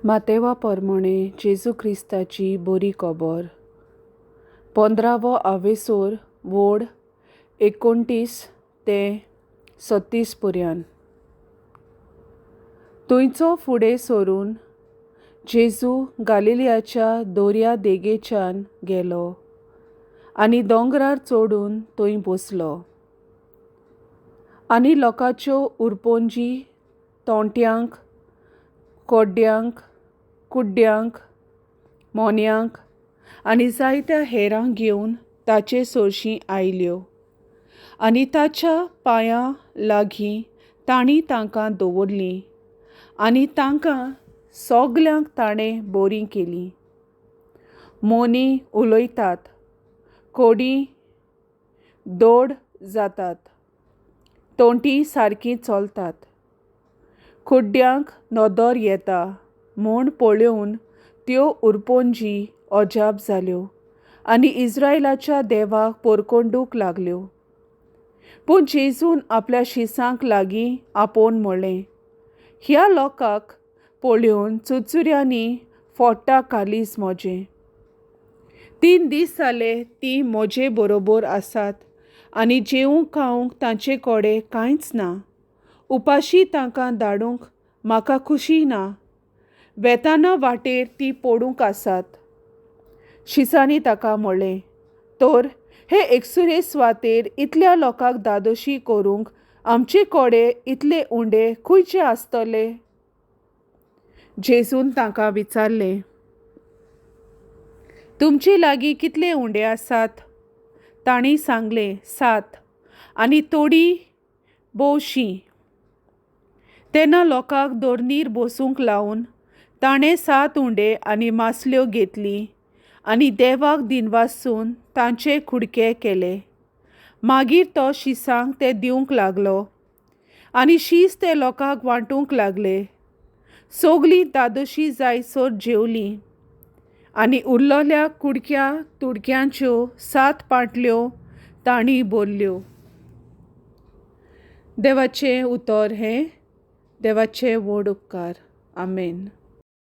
मातेवा पोरमोणे जेजू क्रिस्ताची बोरी खबर 15वो आवेसोर वोड 29 ते 36 पर्यान. थंयचो फुडें सरून जेजू गालिलियाच्या दोर्या देगेच्यान गेलो आनी दोंगरार चोडून थंय बसलो. आनी लोकांच्यो उरपोंजी तोंट्यांक, कोड्ड्यांक, कुड्ड्यांक, मोन्यांक आनी जायत्या हेरांक घेवन ताचे सोरशीं आयल्यो आनी ताच्या पांयां लागीं तांणी तांकां दवरलीं आनी तांकां सगल्यांक ताणें बोरीं केलीं. मोनी उलयतात, कोडी दोड जातात, तोंटी सारकी चलतात, कुड्ड्यांक नदर येता म्हूण पळोवन त्यो उरपोंजी अजाप जाल्यो आनी इज्रायलाच्या देवाक पोरकोंडूक लागल्यो. पूण जेजून आपल्या शिसांक लागीं आपोवन म्हणलें, ह्या लोकांक पळोवन चुरचुऱ्यांनी फोडटा कालीज म्हजें. 3 दीस जाले ती म्हजे बरोबर आसात आनी जेवंक खावंक तांचे कडेन कांयच ना. उपाशी तांकां धाडूंक म्हाका खुशी ना. वेताना वाटेर ती पडूंक आसात. शिसांनी ताका म्हणलें, तर हे एकसुरे सुवातेर इतल्या लोकांक धादोशी करूंक आमचे कडेन इतले उंडे खंयचे आसतले? जेजून तांकां विचारलें, तुमचे लागीं कितले उंडे आसात? तांणी सांगलें, 7 आनी थोडी बोवशीं. तेन्ना लोकांक दोर्नीर बसूंक लावन ताणें 7 उंडे आनी मासल्यो घेतली आनी देवाक दिनवासून तांचे कुडके केले. मागीर तो शिसांक ते दिवंक लागलो आनी शीस ते लोकांक वांटूंक लागले. सगलीं दादोशी जायसर जेवलीं आनी उरलेल्या कुडक्या तुडक्यांच्यो 7 पांटल्यो तांणी भरल्यो. देवाचें उतर हें देवाचें व्हड उपकार. आमेन.